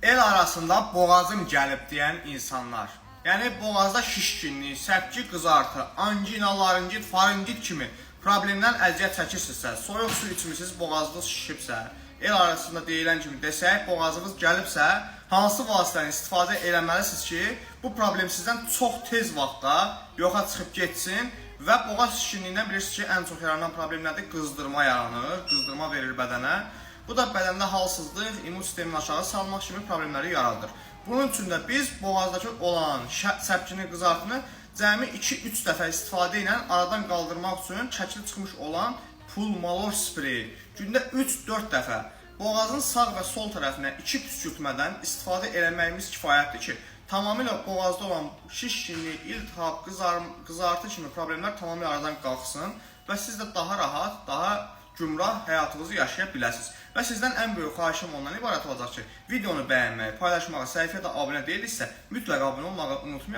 El arasında boğazım gəlib deyən insanlar. Yəni boğazda şişkinlik, səpki qızartı, angina, laringit, faringit kimi problemdən əziyyət çəkirsinizsə, soyuq su içmisiniz, boğazınız şişibsə, el arasında deyilən kimi desək, boğazınız gəlibsə, hansı vasitəni istifadə eləməlisiniz ki, bu problem sizdən çox tez vaxtda yoxa çıxıb getsin və boğaz şişkinliyindən bilirsiniz ki, ən çox yaranan problem nədir? Qızdırma yaranır, qızdırma verir bədənə. Bu da bədəndə halsızlıq, immun sistemini aşağı salmaq kimi problemləri yaradır. Bunun üçün də biz boğazdakı olan səpkini, qızartını cəmi 2-3 dəfə istifadə ilə aradan qaldırmaq üçün şəkli çıxmış olan Pulmalor spreyi gündə 3-4 dəfə boğazın sağ və sol tərəfinə 2 püskürtmədən istifadə eləməyimiz kifayətdir ki, tamamilə boğazda olan şişkinlik, iltihab, qızartı kimi problemlər tamamilə aradan qalxsın və siz də daha rahat, daha gümrah həyatınızı yaşaya biləsiniz. Və sizdən ən böyük xahişim ondan ibarət olacaq ki, videonu bəyənməyi, paylaşmağı, səhifəyə də abunə deyilsinizsə, mütləq abunə olmağı unutmayasınız.